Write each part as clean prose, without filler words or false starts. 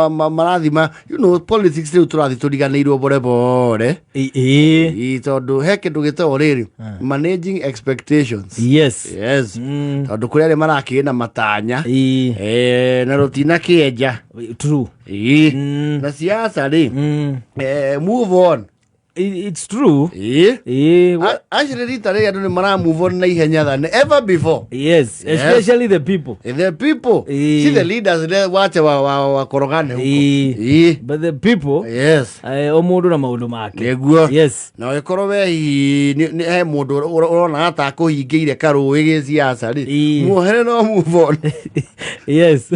Marathima politics rĩu tũrathiĩ tũriganĩirwo bore bore. Ĩĩ. Ĩ, tondũ he kĩndũ gĩtagwo rĩrĩ, managing expectations. Yes. Tondũ kũrĩ arĩa marakĩrĩ na matanya. Na rũtina kĩenja. True. Ĩ. Na siasa rĩ, move on. It's true. Ĩ. Ĩĩ. Actually rita rĩrĩ andũ nĩ mara move on na ihenya than ever before. Yes, especially the people. The people. Ĩ. See the leaders le wache wakorogane huko. Ĩ. Ĩ. But the people, o mũndũ na maũndũ make. Nĩguo. Na ũgĩkorwo we hihi he mũndũ ũrona ta akũhingĩire karũĩ gĩciaca rĩ, muohere no move on. Tũĩ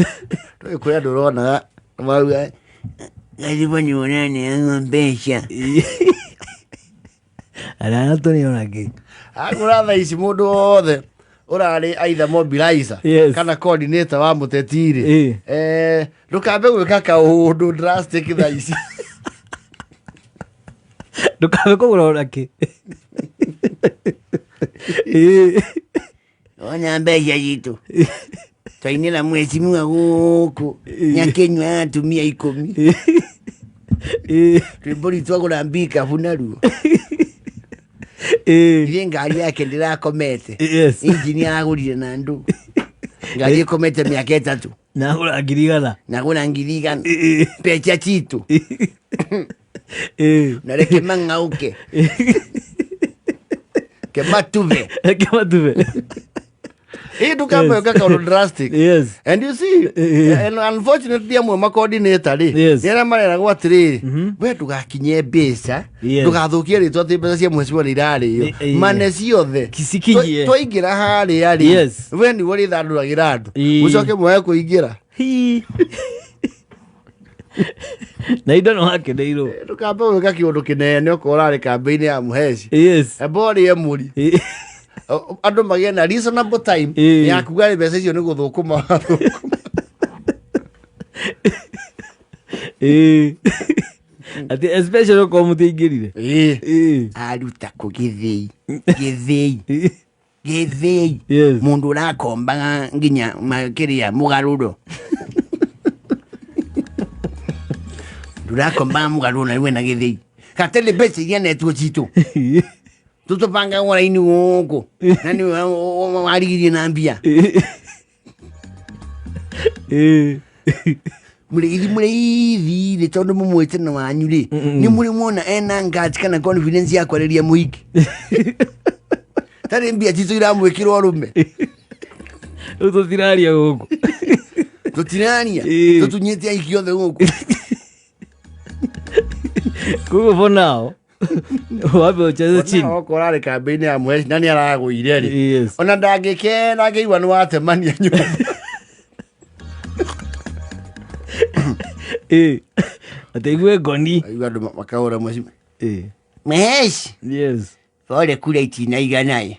kũrĩ andũ ũronaga mauga lazima nionane mbeca. Arĩa tũrĩ ona kĩ. Agũra thaa ici mũndũ wothe ũrarĩ either mobilizer kana coordinator wa mũteti rĩ, ndũkambe gwĩka kaũndũ drastic thaa ici. Ndũkambe kũgũra ona kĩ. Ona mbeca citũ twainĩra mheshimiwa gũkũ nĩakĩnyua ya atumia 10. Rwĩmbo rwitũ agũra mbikabu naruo. Ithe ngari yake ndĩrakomete. Injini aragũrire na ndũ ngari ĩkomete mĩaka 3. Nagũra 100,000. Nagũra 100,000. Mbeca citũ. Na reke mang'auke kematube. Reke matube. Hii ndũkambe gwĩka kaũndũ drastic. And you see, and unfortunately amwe ma coordinator rĩ, nĩ arĩa mareragwo atĩrĩrĩ, we ndũgakinye mbeca, ndũgathũkie rĩtwa atĩ mbeca cia mheshimiwa nĩ irarĩo. Mane ciothe. Cikinyie. Twaingĩra harĩa rĩ, we nĩwe ũrĩthandũragĩra andũ. Mũcoke mwoe kũingĩra. Hi. Na indo no wakeneirwo. Ndũkambe gwĩka kĩũndũ kĩnene okorwo ũrarĩ kambĩ-inĩ ya mũheci. Amba ũrĩe mũri. Andũ magĩe na reasonable time ya kuga mbeca icio nĩ gũthũkũma wathũkũma. Atĩ especially okorwo mũtiaingĩrire. Aruta kũ gĩthĩi? Gĩthĩi. Gĩthĩi. Mũndũ ũrakombaga nginya kĩrĩa mũgarũro. Ndũrakombaga mũgarũro na rĩu ena gĩthĩi. Gate nĩ mbeca iria netwo citũ. Tũtũbangagwo raini gũkũ. Na nĩwe warigirie na mbia. Mũrĩithi, mũrĩithi rĩ, tondũ mũmwĩte na wanyu rĩ, nĩ mũrĩ mwona ena guts kana confidence ya kwarĩria mũingĩ? Tarĩ mbia citũ iramwĩkĩra ũrũme. Rĩu tũtiraria gũkũ. Tũtiraria. Tũtunyĩte aiki othe gũkũ. Koguo for now, wambe ũcheze chini. Okorwo arĩ kambĩ-inĩ ya mũheci na nĩ aragũire rĩ, ona ndangĩkena angĩigua nĩ watemania nyũmba. Atĩ aigue ngoni. Aigua andũ makahũra mũheci. Mũheci. Pole kura itinaigana ĩ.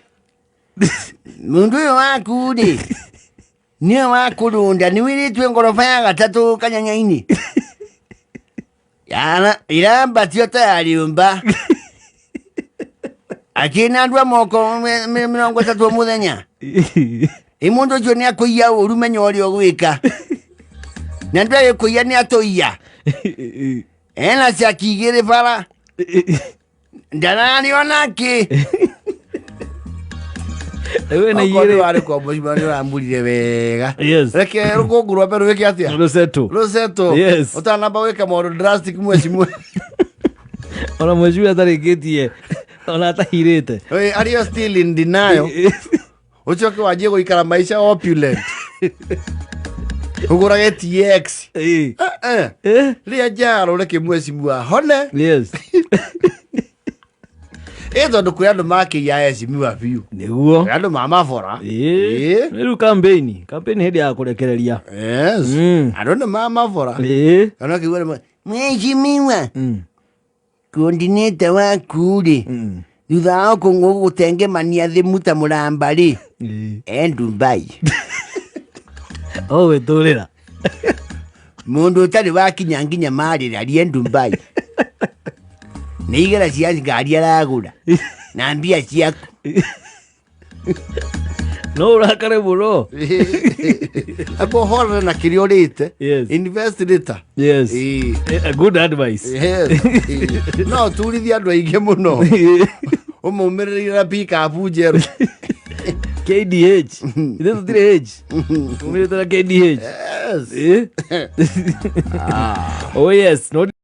Mũndũ ũyũ waku rĩ, nĩwe wa kũrũnda, nĩ wĩrĩtwe ngoroba ya gatatũ kanyanya-inĩ. Yara, irambatio ta ya rĩũmba. Akĩna andũ a moko 30 mũthenya. Ĩ mũndũ ũcio nĩ akũiya ũru menya ũrĩa ũgwĩka. Na andũ agĩkũiya nĩ atũiya. Ena caki igĩrĩ bara. Ndararĩ ona kĩ. Rĩu ena Okorwo igĩrĩ. nĩ warĩ kwa mũcima nĩ ũramurire wega. Reke rũkũngũ rwambe rwĩke atĩa? Rũsetũ. Rũsetũ. Ũtanamba gwĩka maũndũ drastic mwecimu. Ona mwecimu atarĩkĩtie ona atahirĩte. Ĩ, are you still in denial? Ũcoke wanjie gũikara maica opulent. Ũgũrage TX. Rĩa njaro reke mwecimu ahone. Ĩ tondũ kwĩ andũ makĩiya ecimiwa biũ. Nĩguo. Kwĩ andũ ma mabora. Rĩu campaign, campaign hĩndĩ ya kũrekereria. Andũ nĩ ma mabora. Kana kĩigua nĩ mwecimiwa. Coordinator waku rĩ, thutha wa gũtengemania thĩmu ta mũramba rĩ, e Dubai. O gwĩtũrĩra. Mũndũ ũtarĩ wakinya nginya marĩra rie Dubai. Nĩ igera cia ngari aragũra na mbia ciaku. No ũrakare mũno. Amba ũhorere na kĩrĩa ũrĩte. Yes. Invest later. Yes. Ĩĩ. A good advice. Yes. Ĩĩ. No ũturithie andũ aingĩ mũno ũmaumĩrĩire na pikabu njerũ. KDH. Ithuĩ tũtirĩ H. Umĩrĩte na KDH. Yes. Eh? Oh yes. No.